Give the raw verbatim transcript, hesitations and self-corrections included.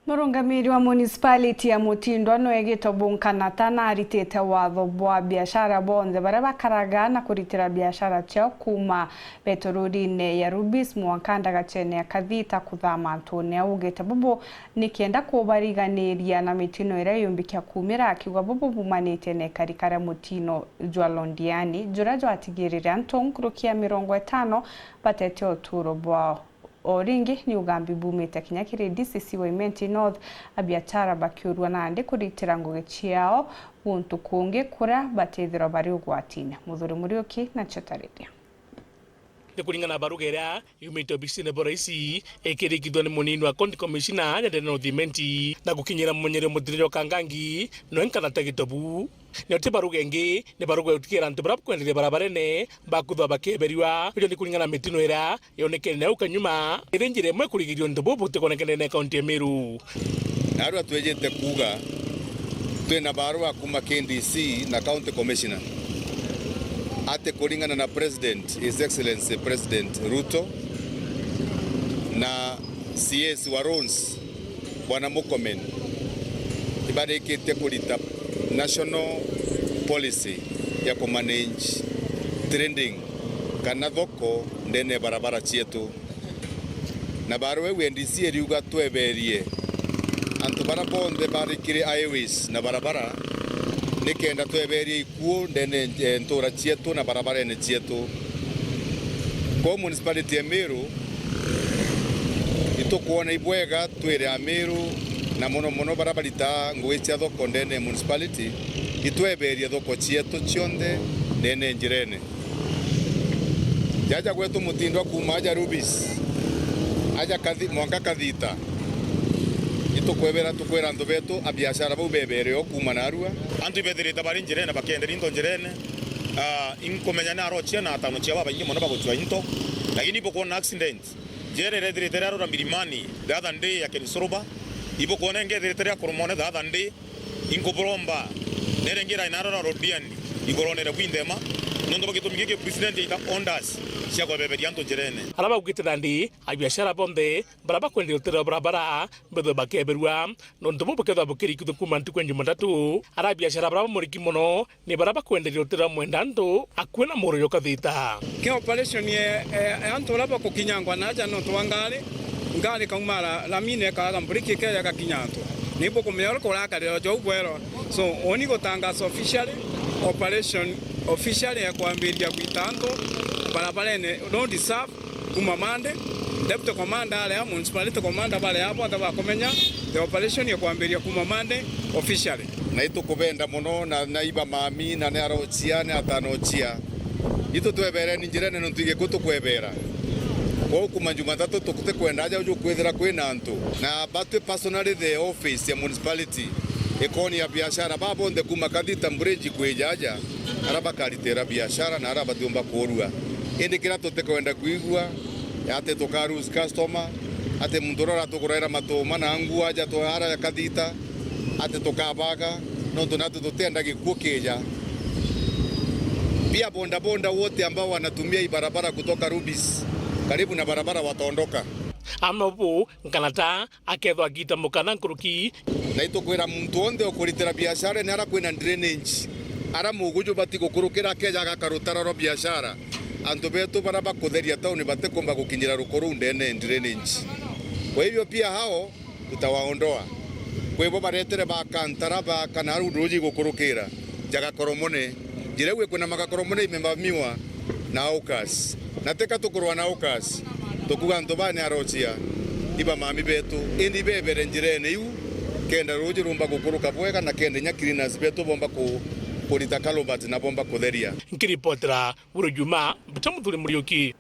Murungamiri wa municipality ya Mutindwa Noe Gitobu Nkanata naritite watho bwa biashara bonthe baria bakaraga na kuritira biashara ciao kuuma Beto Road-ine ya Rubis mwanka ndagacene ya Kathita kuthama antune au. Augite bubu ni kenda kubariganiria na mitino iria yumbikia kumira, akiuga bubu bumanite na ikarika ria mutino jwa Londiani, juria jwatigirire antu nkuruki ya mirongo itano batete uturo bwao. O ringi, ni ugambi bumite kinya kiri D C C wa Imenti North, abiashara bakiurua nandi kuritira ngugi ciao guntu kungi kuria batithirwa bari ugwatine. Muthuri Muriuki nacio tariria. Ni kuringana na baruga iria yumite obisine bwa raisi, ikirikithua ni munini wa County Commissioner ya North Imenti na gukinyira mumenyeri wa mutino jwa Kangangi, Noe Nkanata Gitobu. Nio ti baruga ingi, ni baruga ya gutigirira antu baria bakwenderia barabarene bakuthwa bakeberua. Ijo ni kuringana na mitino iria yonekene nau kanyuma, iri njira imwe kurigiria untu buu butikoneke ndene ya kaunti ya Meru. Narua twijite kuuga, twina barua kuuma K D C na County Commissioner, ati kuringana na President, His Excellency President Ruto, na C S wa roads, Bwana Murkomen, ibarikitie kurita national policy ya kumanage trading kana thoko ndene ya barabara cietu. Na barua iu ya D C iriuga tweberie antu baria bonthe bari kiri highways na barabara, nikenda tweberie ikuo ndene, eh, ntura cietu na barabarene cietu. Kwou municipality ya Meru, itukwona ibwega twire Ameru, na mono mono baria baritaa ngugi cia thoko ndene ya municipality, itweberie thoko cietu cionthe ndene njirene. Jaja gwetu Mutindwa kuuma aja Rubis, aja Kathi-, mwanka Kathita, itukwebera, tukwira antu betu, abiashara bau bebere o kuuma narua. Antu ibethirite bari njirene, bakienderia into njirene. Ah, inkumenya ni arochia na atano chia babaingi mono baguchua into, lakini ibukwona accident. Njira irethirite riarura Milimani the other day ya Kensuruba, ibukwona ingi ethirite ria Kurumone the other day, inkuburomba. Nere ngira inarora Rodiani, ikuronere bwinthema, nontu bwa gitumi giki president aita orders cia kwebeberia antu njirene. Aria baugite nandi, abiashara bonthe baria bakwenderia utiro barabara mbethwe bakeberua, nontu buu bukethwa bukirikithua kuuma ntuku ya Jumatatu. Aria abiashara baria bamuriki mono ni baria bakwenderia utiro mwenda antu akue na muro jwa Kathita. Ki operation ye, e, e, antu baria bakukinyangwa na aja nontu bwa ngari, ngari kauma ra-, ramine ikaga mburiki ikeja gakinya antu. Ni bukumenya uria kurakarira jou bwerwa. So, uni gutangaza officially, operation officially ya kwambiria gwita antu barabarene, road serve, kuuma Monday, deputy commander aria, municipality commander baria, bonthe bakumenya the operation ikwambiria kuuma Monday officially. Na itukubenda mono, na, na iba mami, na ni arochia, ni atanochia. Itu twebereni njirene nontu igikuo tukwebera. Kwou kuuma Jumatatu tutikwenda aja uju kwithira kwina antu. Na batwi personally the office ya municipality ikonia biashara ba bonthe kuuma Kathita Bridge kwija aja. Aria bakaritira biashara na aria batiumba kuurua. Indi kiria tutikwenda kwigua, ati tuka lose customer, ati muntu uria uratuguraira matuma na nguo aja tu-, aria ya Kathita, ati tukabaga, nontu natu tutienda gikuo kija. Pia bodaboda wote ambao wanatumia hii barabara kutoka Rubis, karibu na barabara wataondoka. Ama bu, Nkanata akethwa agita mukana nkuruki. Na itukwira muntu wonthe ukuritira biashara ni aria kwina drainage, aria muguju bati gukurukira akeja agaka rutara rwa biashara. Antu betu baria bakutheria tauni batikumba gukinyira ruko ruu ndene drainage. Kwa hivyo pia hao tutawaondoa. Kwa hivyo baretere bakantara bakana aru ruji gukurukira. Jagakoromone. Njira iu ikwina magakoromone imevamiwa na hawkers. Na teka tukurwa na hawkers, tukuga antu baa ni arochia, iba mami betu, indi bebere njirene iu, kenda ruji rumba gukuruka bwega na kenda inya cleaners betu bomba ku-, kurita culvert na bomba kutheria. Nkiripotera Buru Juma, Mbita Muthuri Muriuki.